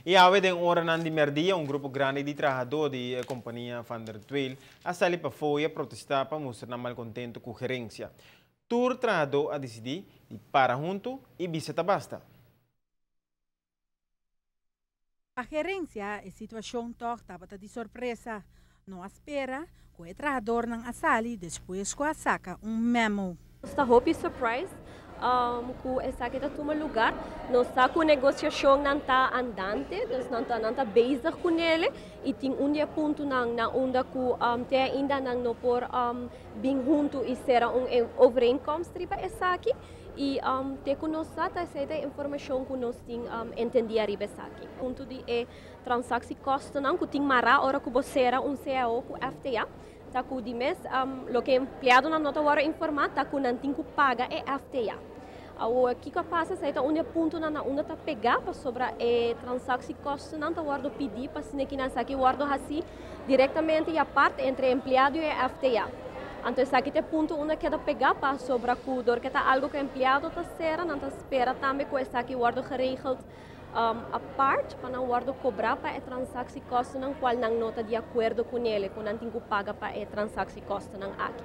I awe den oranan di mèrdia un grupo grandi di trahadó di e kompania Van der Tweel a sali pafó i a protestá pa mustra nan malkontentu ku gerensia. Tur trahadó a disidí di para huntu i bisa ta basta. Pa gerensia e situashon tòg tabata di sorpresa. No a spera ku e trahadornan a sali despues ku a saka un memo. Nos ta hopi surprise ku esaki ta tuma lugar. Nos sa ku negosiashonnan ta andante, dus nan ta nan ta bezig ku nele i tin un di e puntonan na unda ku te ainda nan no por bin huntu i sera un overeenkomst riba esaki. I te ku nos sa ta esei ta e informashon ku nos tin entendí ariba esaki. Punto di e Transactiekostennan ku tin mará ora ku bo sera un cao ku FTA ta ku di mes loke empleadonan no ta wòrdu informá ta ku nan tin ku paga e FTA. Awor kiko a pasa esei ta un di e puntonan na unda ta pegá pasobra e transactiekostennan ta wòrdu pidí pa asina ki nan esaki wòrdu hasí direktamente i apart entre e empleado i e FTA. Anto esaki ta e punto unda keda pegá pasobra ku dor ke ta algu ku e empleado ta sera nan ta spera tambe ku esaki wòrdu geregeld apart pa nan wordo cobra pa e transactiekostennan cual nan no ta di acuerdo cunele cu nan tin cu paga pa e transactiekostennan aki.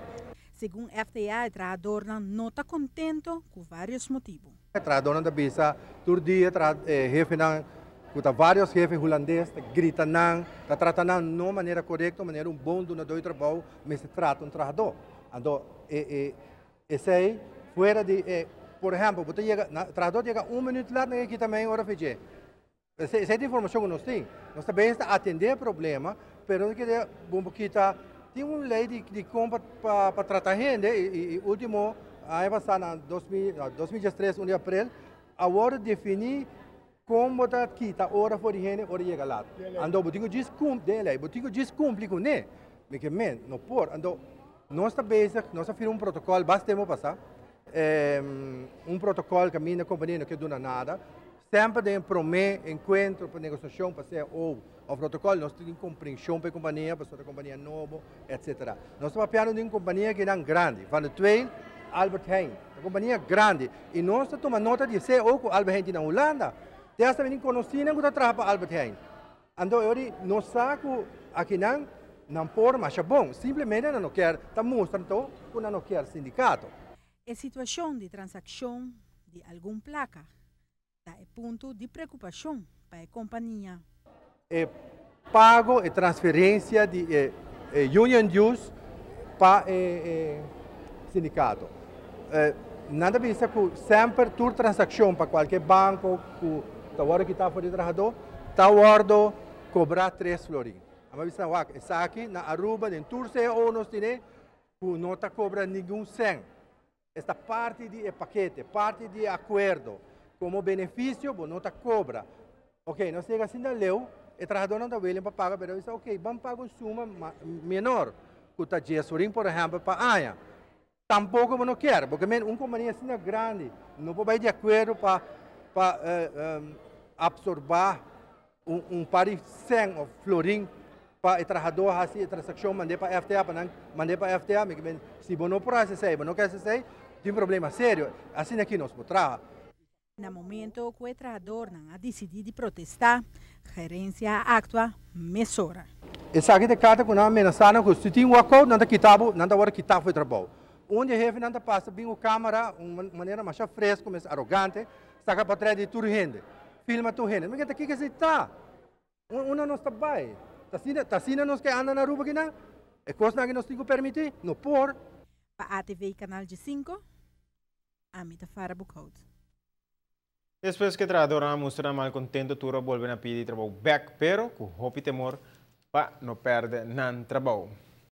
Segun FTA e trahadornan no ta contento cu varios motibo. E trahadornan ta bisa tur dia e hefenan cu ta varios hefe hulandes ta grita nan, ta trata nan no manera corecto manera un bon dunador di trabou mester trata un trahador. Anto e Esei fuera di e, por ehempel, bo ta yega, na, trahador ta yega un minuut laat, nan ke kita mei ora fidje. Esei, esei ta informacion ku nos tin. Nos ta bezig ta atende e problema, pero no kere bo por kita, tin un lei di, di kon pa, pa, pa trata hende i, i, i ultimo aña pasá na 2000, 2013, un di aprel, a wòrdu definí kon bo ta kita ora for di hende ora yega laat. Anto bo tin ku djis kumpli, den e lei, bo tin ku djis kumpli kuné. Mi ke men, no por. Anto nos ta bezig, nos a firma un protokòl basta tempu pasá, un protokòl kaminda kompania no ke duna nada. Semper den e promé enkuentro pa negosiashon pa sea ou òf protokòl nos tin komprenshon pa e kompania pasobra ta kompania nobo etsetera. Nos ta papiando di un kompania kinan grandi, Van der Tweel, Albert Heijn, ta kompania grandi i nos ta tuma nota di esei ou ku Albert Heijn tin na Hulanda. Te hasta mi tin konosínan ku ta traha pa Albert Heijn. Anto e ora nos sa ku akinan nan por masha bon, simplemente nan no kier ta mustra anto ku nan no kier sindikato. E situashon di transakshon di algun plaka ta e punto di preokupashon pa e kompania. E pago, e transferensia di e union dues pa e sindikato. Nan ta bisa ku semper tur transakshon pa kualke banko ku ta wòrdu kitá for di trahadó ta wòrdu kobrá tres florin. Nan a bisa wak esaki na Aruba den tur cao nos tine ku no ta kobra ningun sèn. Esta parti di e pakete, parti di e akuerdo. Komo benefisio bo no ta kobra. Ok, nos yega asina leu, e trahadónan ta willing pa paga, pero bisa ok, ban paga un suma menor ku ta dies florin por ehèmpel pa aña. Tampoko bo no kier, porque men un kompania asina grandi no por bai di akuerdo pa pa absorbá un par di sèn òf florin pa e trahadó hasi e transakshon mand'é pa FTA pa nan mand'é pa FTA mi ke men si bo no por hasi esei bo no ke hasi esei tin problema serio asina aki nos por traha. Na momento ku e trahadornan a disidí di protestá, gerensia a aktua mesora. Esaki ta e karta ku nan a menasá nan ku si tin walkout nan ta kita bo nan ta wòrdu kitá for e trabou. Un di e hefenan ta pasa bin ku kamera un manera masha fresku mes arogante saka potrèt di tur hende filma tur hende mi ke ta kiko esei ta? Unda nos ta bai? Ta asina, ta asina nos ke anda na Aruba kinan? E kosnan aki nos tin ku permití? No por. Pa ATV Canal 5, ami ta Farah Boekhout. Despues ku e trahadornan a mustra nan malkontento tur a bolbe na pidi trabou bek, pero ku hopi temor pa no pèrdè nan trabou.